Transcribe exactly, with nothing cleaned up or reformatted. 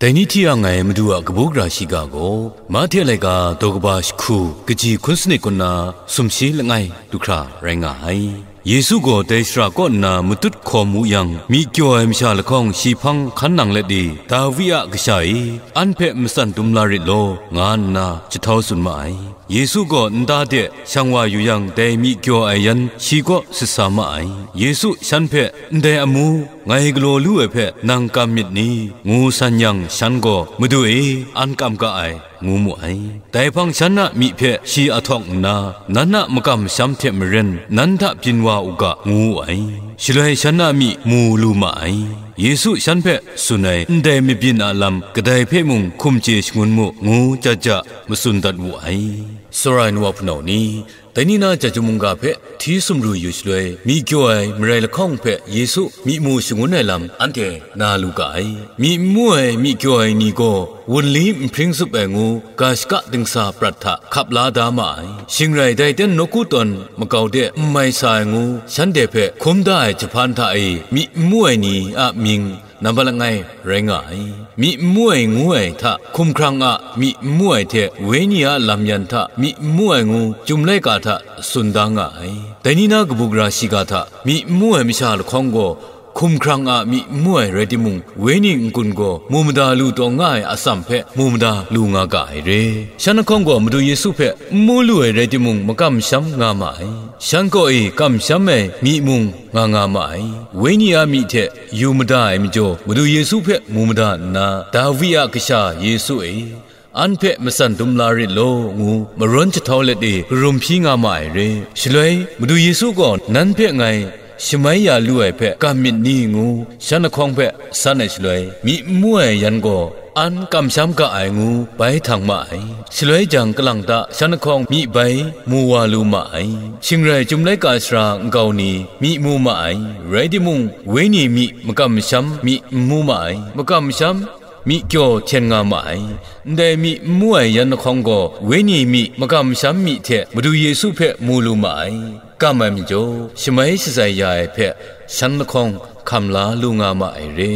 Dai ni hti yang ai Madu a kabu gara shiga gaw, Mahte laika daw kaba jahku kaji hkun sanit kaw na sumshi langai du hkra rai nga ai. Yesu gaw dai shara kaw nna matut hkawm wu yang, myi kyaw ai masha lahkawng shi hpang hkan nang let e, Dawi a kasha e, an hpe matsan dum la rit law, nga nna jahtau tsun ma ai. Yesu gaw nta de shang wa yu yang, dai myi kyaw ai yan shi kaw sit sa ma ai. Yesu shan hpe, "Ndai amu, ngai galaw lu ai hpe nang kam myit ni?" ngu san yang, shan gaw, "Madu e, an kam ga ai," ngu mu ai. Dai hpang shan a myi hpe shi ahtawk nna, "Nan a makam masham hte maren, nan hta byin wa u ga," ngu wu ai. Shaloi shan a myi mu lu ma ai. Yesu shan hpe tsun ai ndai mabyin a lam kadai hpe mung hkum chye shangun mu, ngu ja ja matsun dat wu ai. Tsawra ai nu wa hpunau ni, dai ni na chyum mungga hpe hti sumru yu shaloi, myi kyaw ai marai lahkawng hpe Yesu myi mu shangun ai lam anhte na lu ga ai. Myi n mu ai myi kyaw ai ni gaw, wunli nhpring zup ai ngu, ga shaka dingsa prat hta hkap la da ma ai. Shing rai, dai ten nawku tawn makau de n mai sa ai ngu, shanhte hpe hkum da ai jahpan hta e myi n mu ai ni a mying nambat langai rai nga ai. Myi n mu ai ngu ai hta hkumhkrang a myi n mu ai hte, wenyi a lam yan hta myi n mu ai ngu, chyum laika hta tsun da nga ai. Dai ni na kabu gara shiga hta myi n mu ai masha lahkawng gaw, hkumhkrang a myi n mu ai rai timung, wenyi n-gun gaw mu mada lu taw nga ai atsam hpe mu mada lu nga ga ai re. Shan lahkawng gaw Madu Yesu hpe n mu lu ai rai timung, makam masham nga ma ai. Shan kaw e kamsham ai myi mung nga nga ma ai. Wenyi a myi hte yu mada ai majaw, Madu Yesu hpe mu mada nna, "Dawi a kasha Yesu e, an hpe matsan dum la rit law," ngu marawn jahtau let e karum hpyi nga ma ai re. Shaloi, Madu Yesu gaw, "Nan hpe ngai shamai ya lu ai hpe kam myit ni?" ngu shan lahkawng hpe san ai shaloi, myi n mu ai yan gaw, "An kamsham ga ai," ngu bai htang ma ai. Shaloi jang, kalang ta shan lahkawng myi bai mu wa lu ma ai. Shing rai, chyum laika sara nkau ni myi mu ma ai, rai timung, wenyi myi makam masham myi n mu ma ai. Makam masham myi kyaw hten nga ma ai. Ndai myi n mu ai yan lahkawng gaw, wenyi myi makam masham myi hte Madu Yesu hpe mu lu ma ai. Kam ai majaw, shamai shatsai ya ai hpe shan lahkawng hkam la lu nga ma ai re.